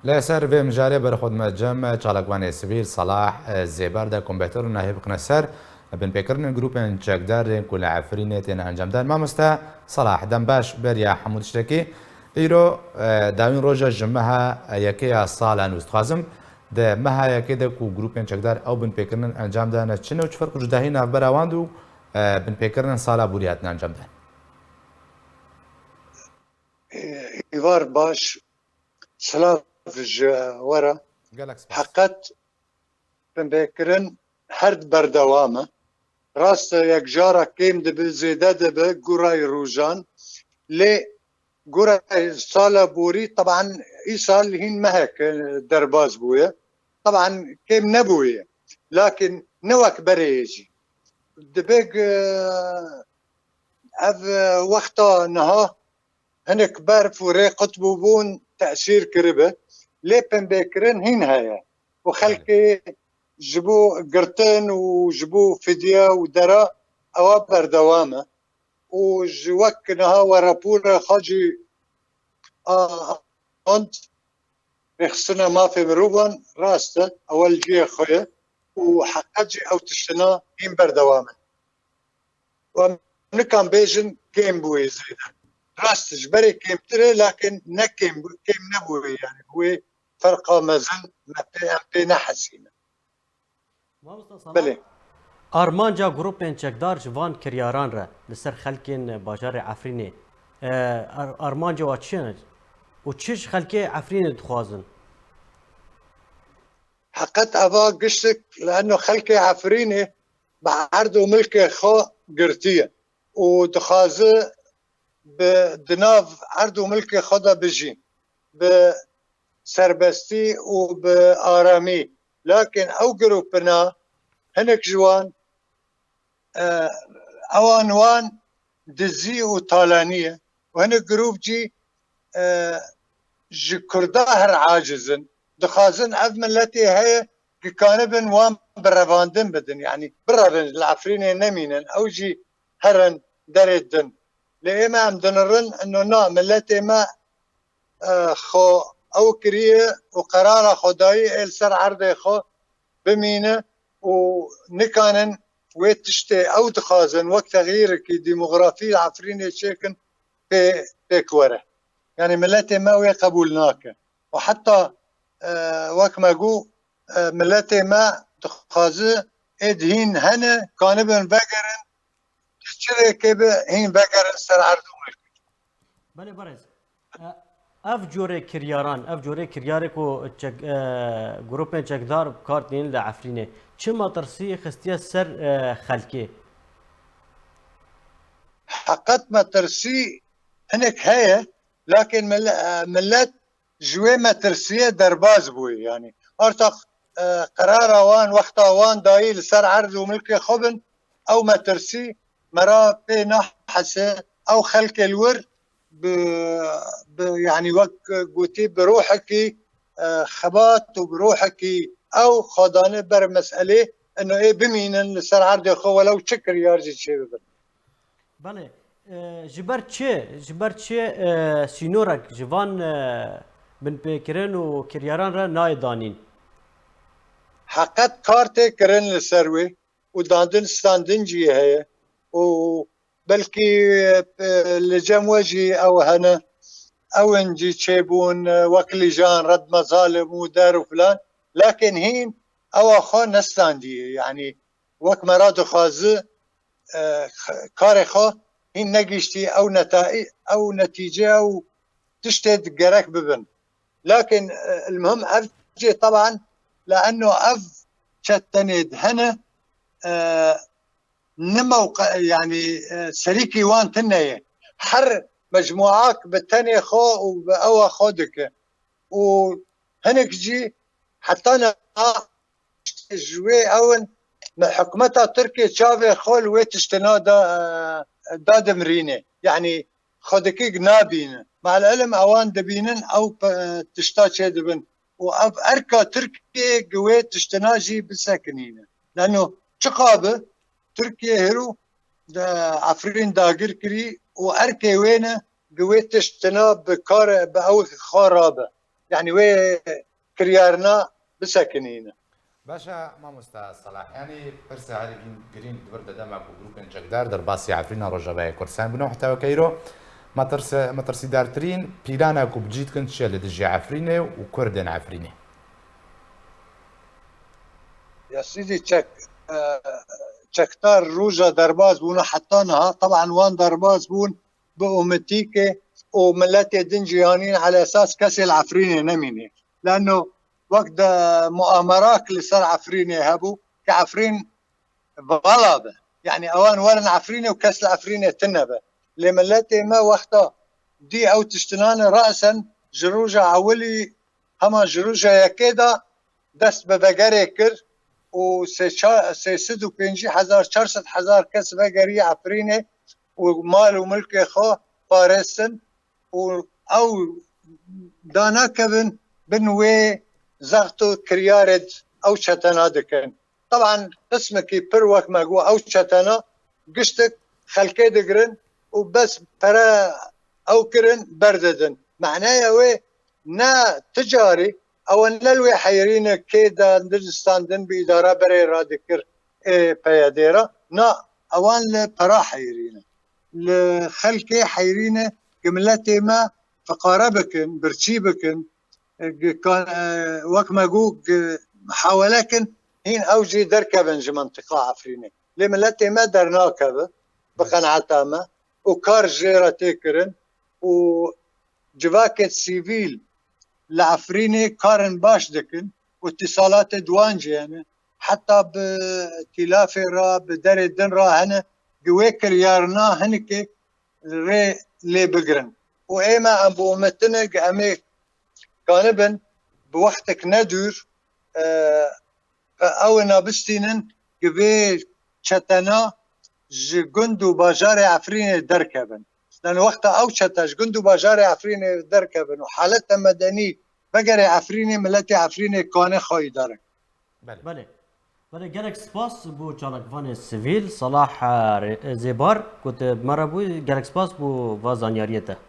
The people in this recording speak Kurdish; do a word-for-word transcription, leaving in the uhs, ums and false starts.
Li ser vê mijarê ber xwe dime cem çalakvanê sivîl Salah, e, Zêber de ku bêhtir nahê bixine ser binpêkirinên grûpên çekdar ên ku li Efrînê tên encamdan. Mamoste Salah, dem baş beriya hemû tiştekî. Îro, e, dawîn roja ji meha yekê ya sala nû. Dixwazim di meha yekê de ku grûpên çekdar ew binpêkirinên encam dane çi ne û çi ferq û cudahî navbera wan dû, e, binpêkirinên sala borî hatine encamdan? Îvar baş, silav ji we re. Gelek spas. Heqet binpêkirin her berdewam e. Rast e, yek cara kêm dibe, zêde dibe, gurayî rojan. Lê gurayî sala borî, teban îsal hîn mehek, e, derbas bûye. Teban kêm nebûye. Lakin ne wek berê ye jî. Dibe, e, ev, e, wexta niha hinek berf û rê qutbûbûn tesîr kiribe. Lê binpêkirin hîn heye. Û xelkê ji bo girtin û ji bo fidye û dera ewa berdewam e. Û ji wek niha we rapora xwe jî a-, ant rêxistina mafê mirovan rast e, ewa li cihê xwe ye û heqet jî ew tiştina hîn berdewam in. Em nikan bêjin kêm bûye zêde. Rast e, ji berê kêmtir e, lakin ne kêm bû-, kêm nebûye, yani bi wê ferqa mezin me pê, em pê nehesînin. Mamosta Salah, belê, armanca grûpên çekdar ji van kiryaran re li ser xelkên bajarê Efrînê, e, ar-, armanca wa çi ye û çi ji xelkê Efrînê dixwazin? Heqet eva giştik, li eno xelkê Efrînê bi erd û milkê xwe girtiye û dixwaze bi di nav erd û milkê xwe de bijî, bi serbestî û bi aramî. Lakin ew grûpina hinek ji wan, e, ewan wan dizî û talanî ye û hinek grûp jî, e, ji Kurda her aciz in. Dixwazin ev miletê heye, dikanibin wan bi revandin bidin, yanî birerin, li Efrînê nemînin, ew jî herin derê din. Lê ême em dinirin, ino na, miletê me, e, xwe ew kiriye û qerara xwe dayî ê li ser erdê xwe bimîne û nikanin wê tiştê ew dixwazin wek texyîrekî demografî li Efrînê çêkin pê, pêk were. Yanî miletê me wê qebûl nake. Û heta, e, wek me got, e, miletê me dixwaze ê di hîn hene, kanibin vegerin, di çi rêkê be hîn vegerin ser erd û milk. Belê berêz. E, ev corê kiryaran, ev corê kiryarê ku çek-, e, grûpên çekdar bi kar tînin li Efrînê, çi metirsî xistiye ser, e, xelkê? Heqet metirsî hinek heye, lakin mil-, e, milet ji wê metirsiyê derbas bûye. Yanî artak, e, qerara wan, wexta wan dayî li ser erd û milkê xwe bin, ew metirsî me ra pê nahese, ew xelkê li wir bi, bi, yanî wek gotî bi ruhekî, e, xebat û bi ruhekî ew xwe dane ber meselê, ino ê bimînin li ser erdê xwe welew çi kiryar jî çêbibin. Belê. E, ji ber çi, ji ber çi, e, sînorek ji van, e, binpêkirin û kiryaran re nayê danîn? Heqet kar tê kirin li ser wê û dandin standin jî heye û belkî, e, li cem we jî ew hene, ew in jî çêbûn, e, wek Lîjan, Red Mezalim û der û filan, lakin hîn ewa xwe nestandiye, yanî wek me ra dixwaze, e, karê xwe hîn negihiştî ew netaî-, ew netîce, ew tiştê di gerek bibin. Lakin, e, el-muhim ev cê teban li eno ev çetenê di hene, e, ne mewqe, yanî, e, serîkî wan tune ye. Her mecmuak bi tenê xwe û bi ewa xwe dike. Û hinek jî heta niha ji wê ew in, me hikûmeta Tirkiyê çavê xwe li wê tiştina da, e, dadimirîne. Yanî xwe dikik nabîne. Ma'el ilim ewan dibînin ew pe-, tişta çêdibin. Û ev erka Tirkiyê gi wê tiştina jî bisekinîne. Leno çiqa bi, Tirkiye hêro di Efrîn dagir kirî û erkê wê ne gi wê tiştina bi kar, bi ew xwe rabe. Yanî wê kiryarina bisekinîne. Baş e, mamosta Salah. Yanî pirsa herî girîng di vir de dema ku grûpên çekdar derbasî Efrîna Rojavayê Kurdistan bûne heta weke îro. Metirs-, metirsîdartirîn pîlana ku bi cî dikin çi ye li dijî Efrînê û Kurdên Efrînê? Ya sîdî çek, e, çekdar roja derbas bûne heta niha. Teban wan derbas bûn bi umitîkê û miletê din cîhanîn ala esas kesê li Efrînê nemînê. Leno wek de muamerak li ser Efrînê hebû ke Efrîn vala be. Yanî ewan werin Efrînê û kes li Efrînê tine be. Lê miletê me wexta dî ew tiştinane resen ji roja ewilî hema ji roja yekê de dest bi vegerê kir û sê ça-, sê sed û pêncî hezar, çar sed hezar kes vegerî Efrînê û mal û milkê xwe parêstin û ew danakevin bin wê zext û kiryarê ew çetena dikin. Teban qismekî pir wek me got ew çetena giştik xelkê digirin û bes pere ew kirin berdidin. Mehnaya wê ne ti carî ew ne li wê heyirîne kê de di standin bi îdara berê re dikir ê P Y D'ê re. Na, ewan li pera heyirîne. Li xelkê heyirîne ki miletê me fiqare bikin, birçî bikin, gi-, ka-, e, wek me got, gi-, muhawele kin hîn ew jî derkevin ji mintiqa Efrînê. Lê miletê me dernakeve, bi qenaeta me û kar jê re tê kirin û civakê sivîl li Efrînê karin baş dikin û îtîsalatê di wan cî hene. Heta bi tîlafê re, bi derê din re hene, gi wê kiryarina hinikê rê lê bigirin. Û ê me em bi umetine gi em ê kanibin bi wextek ne dûr, e, ew ê nabistînin gi vê çetena ji gund û bajarê Efrînê derkevin. Lano wexta ew çete ji gund û bajarê Efrînê derkevin û halete medenî vegerê Efrînê, miletê Efrînê kanê xwe îdare. Belê. Belê. Belê, gelek spas bo çalakvanê sivîl, Salah, e, Zêbar, ku tu bi me re bûyî, gelek spas bo va zanyariyê te.